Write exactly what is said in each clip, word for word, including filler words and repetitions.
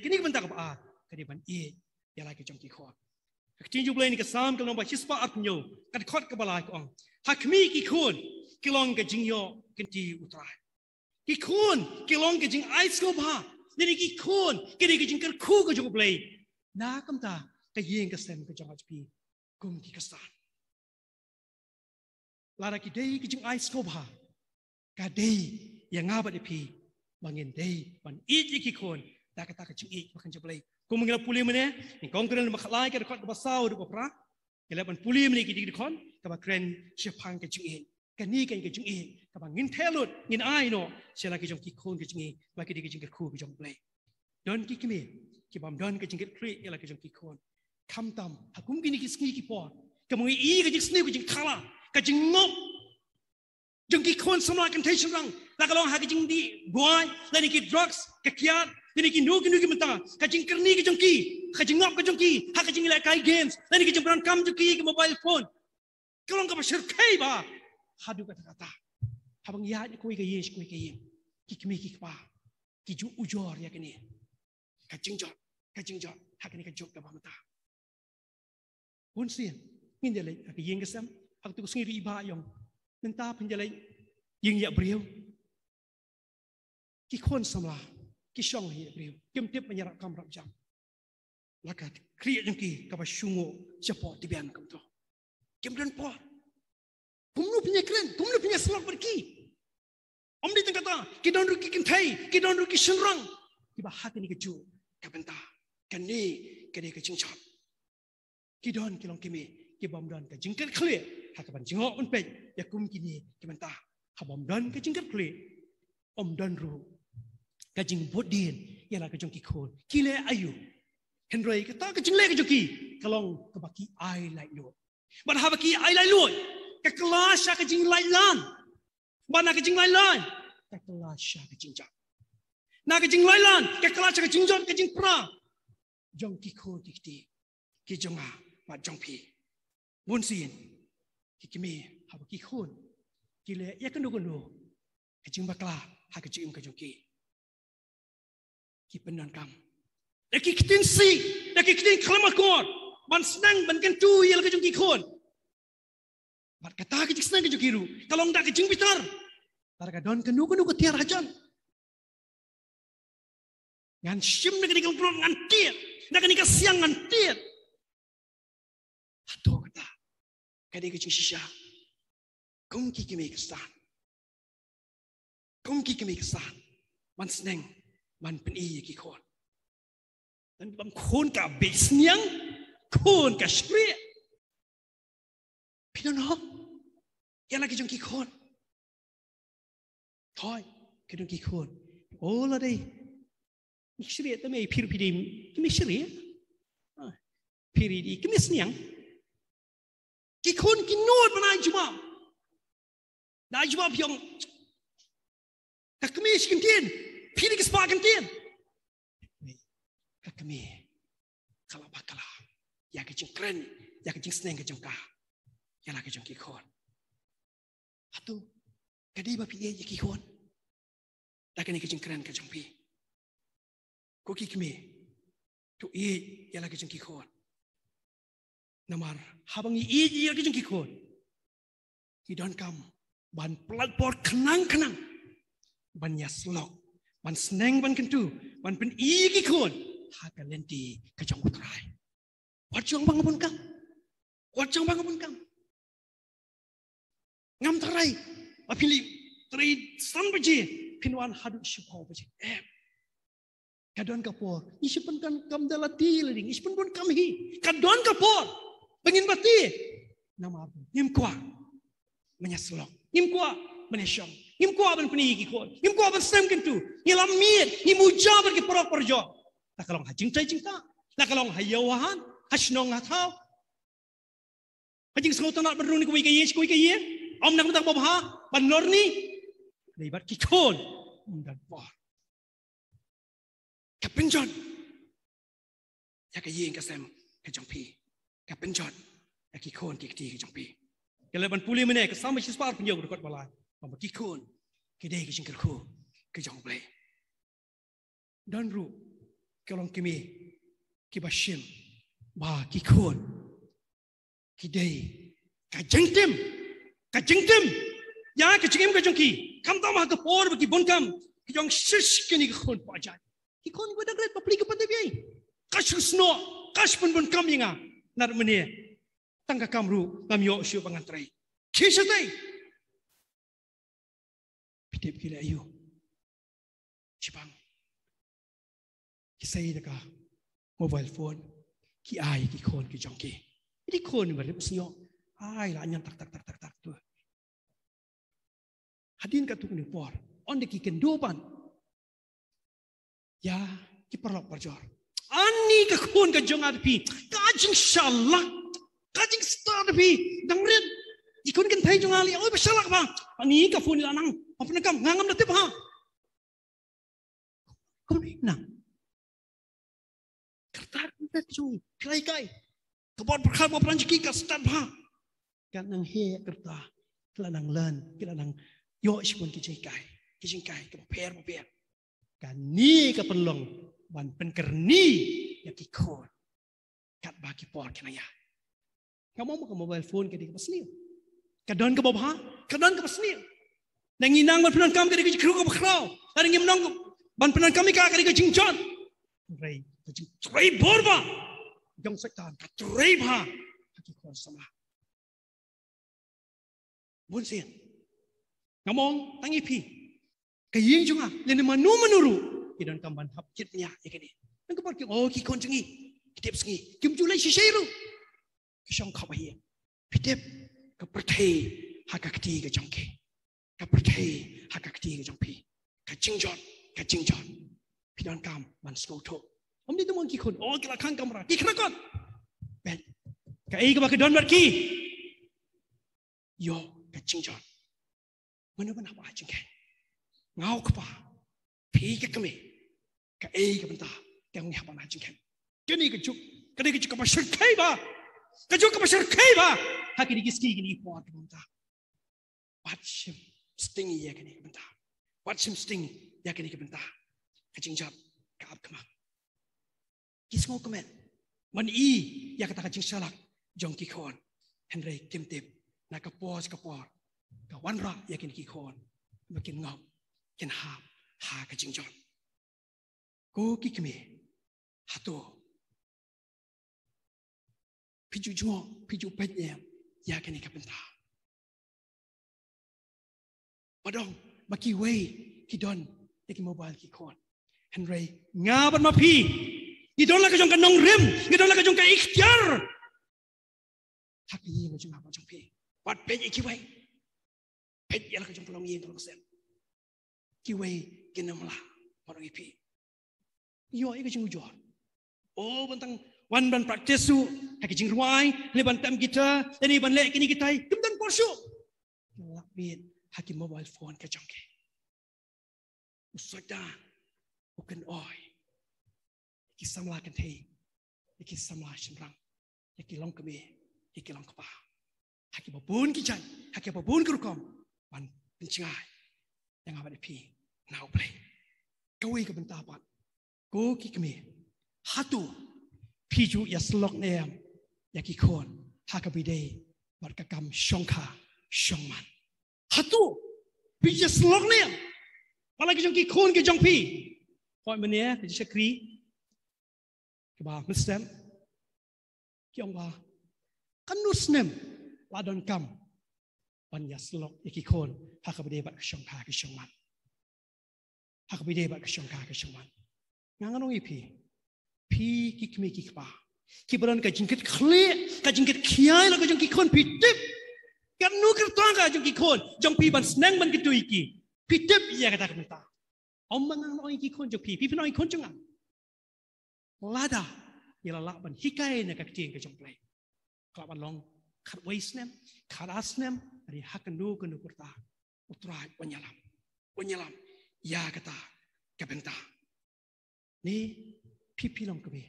Kane ka bynta kaba ar ka dei ban ïeit ïa la ki jong ki khun. Ka ktien jong U Blei na ka Salm ka lynnong ba shispah arphew hynñiew, ka dkhot kaba lai ka ong, ha khmih ki khun ki long ka jingïoh kynti U Trai. Ki khun ki long ka jingai sngewbha, lane ki khun ki dei ka jingkyrkhu ka jong U Blei. Na ka bynta ka ïing ka sem ka jong nga jong phi kum ki khristan. Lada ki dei ka jingai sngewbha, ka dei ïa nga bad ïa phi ba ngin dei ban ïeit ïa ki khun da kata ka jingïeit ba kynja Blei. Kum ngi la pule mynne, Nongkren ba khatlai ka dkhot kaba saw haduh ba phra. Ngi la ban pule mynne ki dei ki dkhot kaba kren shaphang ka jingïeit. Kane ka jingïeit kaba ngin theh lut, ngin ai noh sha la ki jong ki khun ka jingïeit ba ki dei ka jingkyrkhu ka jong Blei. Don ki kmie ki bym don ka jingkitkhlieh ïa la ki jong ki khun. Khamtam ha kum kine ki sngi ki por, ka mut ngi i ka jingsniew, ka jingkhlaiñ, ka jingngop jong ki khun samla kynthei shynrang, la ka long ha ka jingdih duwai, lane ki drugs, ka kiad, lane kino kino ki bynta, ka jingkyrni ka jong ki, ka jingngop ka jong ki ha ka jinglehkai games, lane ka jingpyndonkam jong ki ha ka mobile phone. Ka long kaba shyrkhei bha haduh katta katta. Haba ngi ïaid kawei ka ïing sha kawei ka ïing, ki kmie ki kpa ki ju ujor ïa kane ka jingjot, ka jingjot ha kane ka juk kaba mynta. Bunsien ngin ïaleit ha ka ïing ka sem, ha kato ka sngi ruh i Bah Ïong, mynta phin ïaleit ïing ïa briew. Ki khun samla ki shong ha ïing ïa briew, kim tip ban ïarap kam ïarap jam. La ka khlieh jong ki kaba shu nguh shapoh tbian kumto. Kim don por. Kumno phin ïakren, kumno phin ïasyllok bad ki? Ym dei tang kata, ki don ruh ki kynthei, ki don ruh ki shynrang kiba ha kane ka juk ka bynta, kane ka dei ka jingjot. Ki don ki longkmie ki bym don ka jingkitkhlieh ha kaban jngoh ban peit ïa kum kine ki bynta. Haba ym don ka jingkitkhlieh, ym don ruh ka jingbud dien ïa la ka jong ki khun. Ki leh aïu? Hynrei kata ka jingleh ka jong ki ka long kaba ki ai laitluid. Bad haba ki ai laitluid, ka kylla sha ka jinglaitlan. Bad na ka jinglaitlan, ka kylla sha ka jingjot. Na ka jinglaitlan, ka kylla sha ka jingjot, ka jingpra jong ki khun ki kti ki jong nga bad jong phi. Bunsien ki kmie, haba ki khun ki leh ïa kano kano ka jingbakla ha ka jingim ka jong ki, ki pyndonkam da ki ktien sih, da ki ktien khlem akor, ban sneng ban kyntu ïa la ka jong ki khun. Bad kata ka jingsneng ka jong ki ruh ka long da ka jingbitar. Lada ka don kano kano ka tiar hajan, ngan shim na kane ka lyngkot, ngan tied na kane ka siang, ngan tied. Hato kata ka dei ka jingshisha kum ki kmie khristan, kum ki kmie khristan, ban sneng ban pyni ïa ki khun? Don bym khun ka beit sniang, khun ka shrieh. Phi don hok ïa la ki jong ki khun? Thoi, ki don ki khun. O la dei, ngi shrieh te mei, phi ruh phi dei kmie shrieh. Ah, phi ruh dei kmie sniang. Ki khun ki nud ban ai jubab. Da ai jubab phi ong, ka kmie shi kyntien, phi dei ka spah kyntien. Ka kmie ka la bakla ïa ka jingkren, ïa ka jingsneng ka jong ka ïa la ka jong ki khun. Hato ka dei ba phi ïeit ïa ki khun da kane ka jingkren ka jong phi? Ko ki kmie, to ïeit ïa la ka jong ki khun. Namar haba ngi ïeit ïa la ka jong ki khun, ngi donkam ban pynlait por khnang khnang ban ïasyllok, ban sneng ban kyntu, ban pyni ïa ki khun ha ka lynti ka jong U Trai. Wat shong ba nga bun kam. Wat shong ba nga bun kam. Ngam tharai ba phin leit trei san baje, phin wan haduh shiphew baje. Em. Ka don ka por. Ngi shu pyndonkam da lade lade, ngi shu pyndonkam hi. Ka don ka por ba ngin bati. Namar ngim kwah ban ïasyllok, ngim kwah ban ïashong, ngim kwah ban pyni ïa ki khun, ngim kwah ban sneng kyntu. Ngi la miet, ngi muja bad ki paralok parajor. La ka long ha jingtrei jingktah, la ka long ha ïew ha hat, ha shnong ha thaw, ha jingsngewtynnad ban rung na kawei ka ïing sha kawei ka ïing. Ym na ka bynta ba bha ban lorni, dei bad ki khun ym don por. Ka pynjot ïa ka ïing ka sem ka jong phi. Ka pynjot ïa ki khun ki kti ka jong phi. Ngi la ban pule mynne ka Salm shispah arphew hynñiew, ka dkhot ba lai, ba ki khun ki dei ka jingkyrkhu ka jong U Blei. Don ruh ki longkmie kiba shim ba ki khun ki dei ka jingtim, ka jingtim ïa ka jingim ka jong ki. Khamtam ha ka por ba ki bun kam, ki ong, shish, kine ki khun pajai, ki khun kiba dang rit, bapli ki pat dei biang. Ka shu snoh, ka shu pynbun kam ïa nga. Naduh mynne tang ka kam ruh ngam ïoh shuh ba ngan trei. Ki shatei. Phi tip ki leh aïu? Shibang ki sei da ka mobile phone, ki ai ki khun ki jong ki. Ki khun ba leh snoh, ai la ñion tak tak tak tak tak tu. Hadien katto katne por, ynda ki kynduh ban ïa ki paralok parajor, ani ka khun ka jong nga da phi, ka jingshalah, ka jingstad da phi, dang rit. Ki khun kynthei jong nga leh, oi, ba shalah ba, ani ka phone la nang, ba pyndonkam, nga ngam da tip ha. Kumne nang. Kata ka jong phi la hikai. Ka bor pyrkhat bor pyrkhat jong ki ka stad bha. Ka nang heh kata. Ki la nang learn, ki la nang ïoh shibun ki jinghikai, ki jinghikai kiba pher ba pher. Kane ka pynlong ban pynkyrni ïa ki khun. Katba ki por ki nang ïaid. Nga mut ka mobile phone ka dei kaba sniew. Ka don kaba bha, ka don kaba sniew. Ngi nang ban pyndonkam ka dei ka jingkyrkhu kaba khraw. Lada ngim nang ban pyndonkam ïa ka, ka dei ka jingjot. Hynrei ka jingtrei bor ba jong Soitan ka trei bha ha ki khun samla. Bun sien. Nga ong tang ïa phi, ka ïing jong nga lane mano mano ruh, ki donkam ban hap kit nia ïa kane. Nang ka por ki, oh, ki khun jong ngi, ki tip sngi, kim ju leit shisha ruh. Ki shong khop ha ïing. Phi tip, ka pyrthei ha ka kti ka jong ki. Ka pyrthei ha ka kti ka jong phi. Ka jingjot, ka jingjot. Phi donkam ban sngewthuh. Ym dei tang ki khun, oh, ki la khang kamra, ki khynnah kot. Peit, kaei kaba ka don bad ki. Ïoh ka jingjot. Mano ban hap ai jingkheiñ? Nga u kpa, phi ka kmie. Kaei ka bynta kaba ngi hap ban ai jingkheiñ? Kane ka juk, kane ka juk kaba shyrkhei bha. Ka juk kaba shyrkhei bha. Ha kine ki sngi, kine ki por, ka bynta. Wat shim sting ïa kane ka bynta. Wat shim sting ïa kane ka bynta. Ka jingjot ka ap khmat. Ki sngewkmen ban ïohi ïa kata ka jingshalah jong ki khun. Hynrei kim tip, na ka por sha ka por, ka wanrah ïa kine ki khun ba kin ngop, kin hap ha ka jingjot. Ko ki kmie, hato phi ju jngoh, phi ju peit ne em ïa kane ka bynta? Ba dang, ba kiwei ki don ïa ki mobile ki khun. Hynrei nga bad ma phi, ngi don la ka jong ka nongrim, ngi don la ka jong ka ikhtiar ha ka ïing jong nga bad jong phi. Wat peit ïa kiwei. Peit ïa la ka jong ka longïing ka longsem. Kiwei kin ym lah ban ong ïa phi. Ïoh ïa ka jingujor. Oh, ban tang wan ban practice shuh ha ka jingrwai, lane ban tem guitar, lane ban leh kine kitai, kim don por shuh. Ki la bit ha ki mobile phone ka jong ki. U Soitan u kynoi ïa ki samla kynthei, ïa ki samla shynrang, ïa ki longkmie, ïa ki longkpa, ha kiba bun ki jait, ha kiba bun ki rukom, ban pynjngai ïa nga bad ïa phi na U Blei. Kawei ka bynta pat, ko ki kmie, hato phi ju ïasyllok ne em ïa ki khun ha kaba ïadei bad ka kam shongkha shongman? Hato phi ju ïasyllok ne em bad la ki jong ki khun ki jong phi? Poi mynne ka jingshakri kaba mynsiem, ki ong ba, katno snem la donkam ban ïasyllok ïa ki khun ha kaba ïadei bad ka shongkha ka shongman? Ha kaba ïadei bad ka shongkha ka shongman, nga ngan ong ïa phi, phi ki kmie ki kpa, kiba don ka jingkitkhlieh, ka jingkitkhiah la ka jong ki khun, phi tip katno kyrta ka jong ki khun jong phi ban sneng ban kyntu ïa ki? Phi tip ïa kata ka bynta? Ym ma nga ngan ong ïa ki khun jong phi, phi phin ong ïa ki khun jong nga. Lada ngi la lah ban hikai na ka ktien ka jong U Blei, ka lah ban long khatwei snem, khatar snem, hynrei ha kano kano ka rta, U Trai un ïalam, un ïalam ïa kata ka bynta. Ne phi, phi longkmie,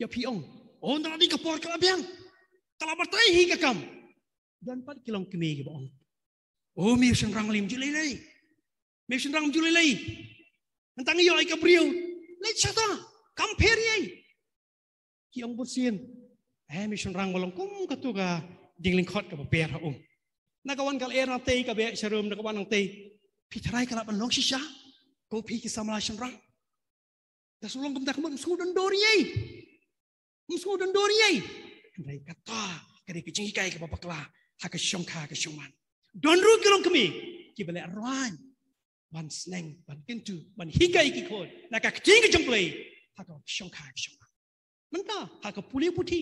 ïa phi ong, oh, ynda la dei ka por ka la biang, ka la batai hi ka kam. Don pat ki longkmie kiba ong, oh, me shynrang lei, ym ju lei lei. Me shynrang, ym ju lei lei. Mynta ngi ïoh ïa ka briew, leit shata. Kam pher ïa i. Ki ong bun sien, eh, me shynrang, ma long kum katu ka jinglyngkot kaba pher ha um. Na ka wan ka lyer na tei, ka beh sharum, na ka wan nang tei. Phi tharai ka lah ban long shisha? Ko phi ki samla shynrang, da shu long kumta, ka mut ym sngewdon dor ïa i. Ym sngewdon dor ïa i. Hynrei kata ka dei ka jinghikai kaba bakla ha ka shongkha ka shongman. Don ruh ki longkmie kiba leh rwai ban sneng, ban kyntu, ban hikai ki khun na ka ktien ka jong U Blei ha ka shongkha ka shongman. Mynta ha ka pule puthi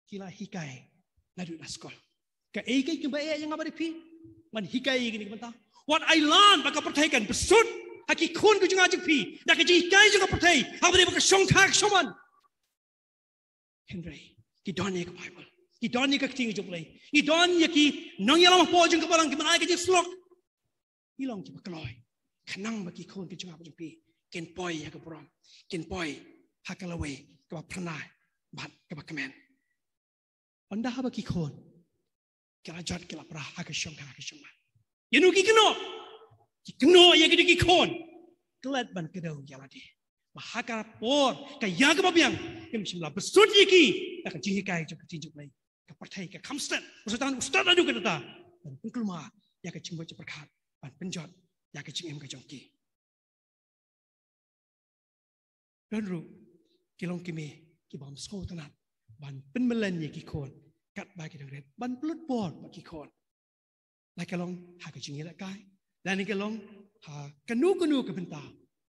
ki la hikai naduh na skul. Kaei kaei kaba eh ïa nga bad ïa phi, ban hikai ïa kine ki bynta. Wat ai lad ba ka pyrthei kan bsut ha ki khun ki jong nga jong phi da ka jinghikai jong ka pyrthei haba ïadei bad ka shongkha ka shongman. Hynrei ki don ïa ka Baibl, ki don ïa ka ktien ka jong U Blei, ki don ïa ki nongïalam hapoh jong ka balang kiban ai ka jingsyllok. Ki long kiba kloi khnang ba ki khun ki jong nga bad jong phi kin poi ha ka burom, kin poi ha ka lawei kaba phyrnai bad kaba kmen. Ynda haba ki khun ki la jot, ki la pra ha ka shongkha ka shongman, ïa no ki kynnoh? Ki kynnoh ïa kine ki khun klet ban kdew ïa lade. Ba ha ka por ka ïa kaba biang kim shym la bsut ïa ki da ka jinghikai jong ka ktien jong U Blei. Ka pyrthei ka kham stet, u Soitan u stet haduh katta ban pynkulmar ïa ka jingmut jingpyrkhat, ban pynjot ïa ka jingim ka jong ki. Don ruh ki longkmie kiba ym sngewtynnat ban pynmlien ïa ki khun katba ki dang rit, ban pynlut por bad ki khun. La ka long ha ka jingïalehkai, lane ka long ha kano kano ka bynta,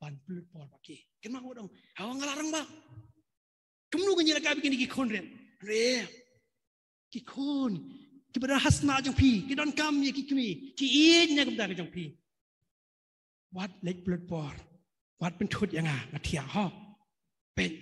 ban pynlut por bad ki. Kynmaw, wat ong, hawa nga la rangbah. Kumno ngan ïalehkai bad kine ki khun rit? Re, ki khun kiba don ha shnat jong phi ki donkam ïa ki kmie, ki ïeit na ka bynta ka jong phi. Wat leit pynlut por, wat pynthut ïa nga, nga thiah ho. Peit,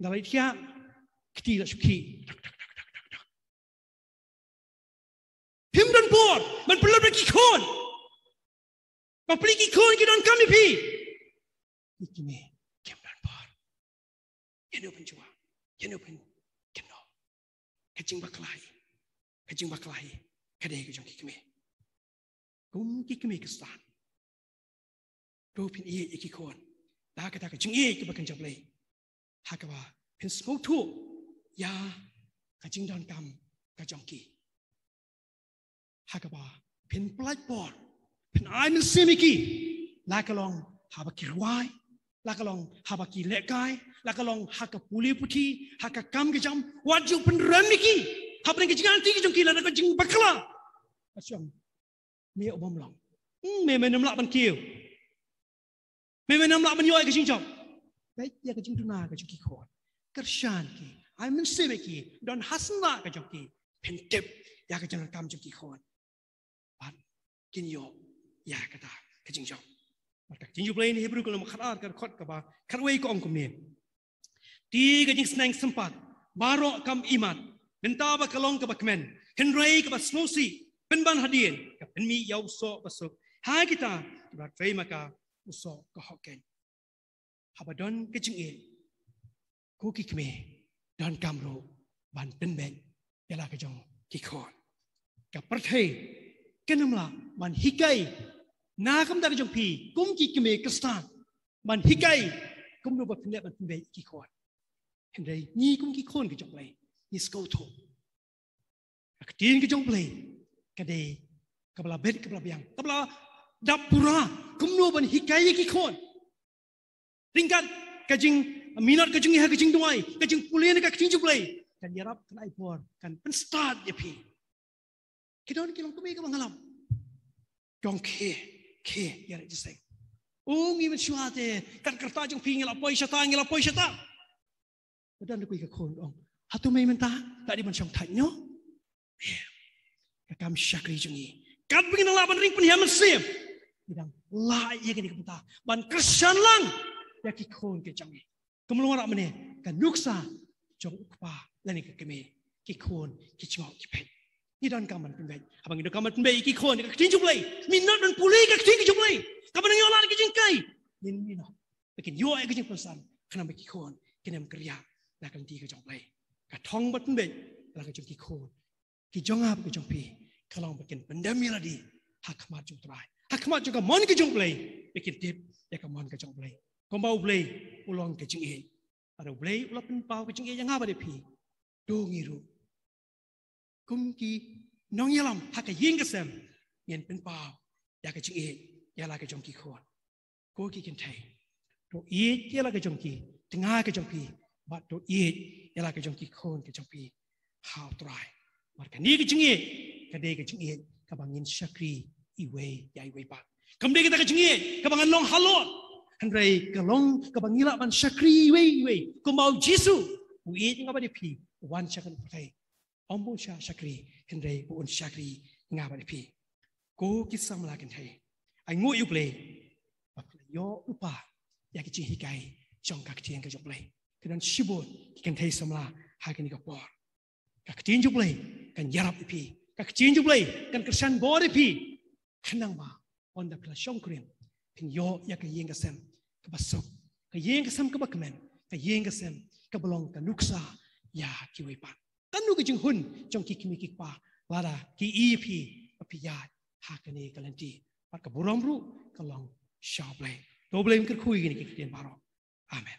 nga la thiah, kti la shu khih. Phim don por ban pynlut ïa ki khun. Bapli ki khun ki donkam ïa phi. Ki kmie kim don por. Ïa no pynjua, ïa no pynkynnoh? Ka jingbakla hi, ka jingbakla hi ka dei ka jong ki kmie. Kum ki kmie Khristan, to phin ïeit ïa ki khun da kata ka jingïeit kaba kynja Blei, ha kaba phin sngewthuh ïa ka jingdonkam ka jong ki, ha kaba phin pynlait por, phin ai mynsiem ïa ki, la ka long haba ki rwai, la ka long haba ki lehkai, la ka long ha ka pule puthi, ha ka kam ka jam. Wat ju pynrem ïa ki hapdeng ka jingainti ka jong ki lada ka jingbakla. Ka shong, me u bym long. Hmm, me, me nym lah ban kiew. Me, me nym lah ban ïoh ïa ka jingjop. Peit ïa ka jingduna ka jong ki khun. Kyrshan ki, ai mynsiem ïa ki, don ha shnat ka jong ki. Phin tip ïa ka jingdonkam jong ki khun, bad kin ïoh ïa kata ka jingjop. Bad ka jingïalehkai na Hebru ka lynnong khatar, ka dkhot kaba khatwei ka ong kumne: Te ka jingsneng sympat baroh kam imat, mynta ba ka long kaba kmen, hynrei kaba sngewsih pynban hadien ka pynmih ïa u soh ba suk ha kita kiba trei ma ka, u soh ka hok keiñ. Haba don ka jingïeit, ko ki kmie donkam ruh ban pynbeit ïa la ka jong ki khun. Ka pyrthei kan ym lah ban hikai na ka bynta ka jong phi kum ki kmie Khristan, ban hikai kumno ba phin leh ban pynbeit ïa ki khun. Hynrei ngi kum ki khun ka jong U Blei, ngi sngewthuh ka ktien ka jong U Blei ka dei kaba la bit, kaba la biang, kaba la dap pura kumno ban hikai ïa ki khun. Ryngkat ka jingminot ka jong ngi ha ka jingduwai, ka jingpule na ka ktien jong U Blei, kan ïarap, kan ai por, kan pynstad ïa phi. Ki don ki longkmie kiba ngam lam. Ki ong khie, khie ïa re jiseng. U ngi mynshuwa te, kat ka rta jong phi ngi la poi shata, ngi la poi shata. Ka don ruh ka khun ong, hato mei mynta la dei ban shong thait noh? Ka kam shakri jong ngi, katba ngi nang lah ban ring pynhiar mynsiem, ngi dang lah ïa kane ka bynta ban kyrshan lang ïa ki khun ki jong ngi. Kumno ruh mynne, ka nuksa jong u kpa lane ka kmie, ki khun ki jngoh ki peit. Ngi donkam ban pynbeit. Haba ngi donkam ban pynbeit ïa ki khun ïa ka ktien jong U Blei, minot ban pule ïa ka ktien ka jong U Blei, kaba nang ïoh lad ïa ka jinghikai. Ngin minot ba kin ïoh ïa ka jingpynsan, khnang ba ki khun kin ym kyrïah na ka lynti ka jong U Blei. Ka thong ban pynbeit la ka jong ki khun ki jong nga bad ka jong phi ka long ba kin pyndem ïa lade ha khmat jong U Trai, ha khmat jong ka mon ka jong U Blei, ba kin tip ïa ka mon ka jong U Blei. Kumba U Blei u long ka jingïeit. Bad U Blei u la pynpaw ka jingïeit ïa nga bad ïa phi. To ngi ruh, kum ki nongïalam ha ka ïing ka sem, ngin pynpaw ïa ka jingïeit ïa la ka jong ki khun. Ko ki kynthei, to ïeit ïa la ka jong ki tnga ka jong phi, bad to ïeit ïa la ka jong ki khun ka jong phi ha U Trai. Bad kane ka jingïeit ka dei ka jingïeit kaba ngin shakri iwei ïa iwei pat. Kam dei kata ka jingïeit kaba ngan long halor, hynrei ka long kaba ngi lah ban shakri iwei iwei. Kumba U Jisu u ïeit ïa nga bad ïa phi, u wan sha kane ka pyrthei. Ym ba un shah shakri, hynrei ba un shakri ïa nga bad ïa phi. Ko ki samla kynthei, ai nguh ïa U Blei ba phi la ïoh lypa ïa ki jinghikai jong ka ktien ka jong U Blei. Ki don shibun ki kynthei samla ha kane ka por. Ka ktien jong U Blei kan ïarap ïa phi. Ka ktien jong U Blei kan kyrshan bor ïa phi. Khnang ba ynda phi la shongkurim, phin ïoh ïa ka ïing ka sem kaba suk, ka ïing ka sem kaba kmen, ka ïing ka sem kaba long ka nuksa ïa kiwei pat. Kano ka jinghun jong ki kmie ki kpa lada ki ïohi phi ba phi ïaid ha kane ka lynti? Bad ka burom ruh ka long sha U Blei. To U Blei un kyrkhu ïa kine ki ktien baroh. Amen.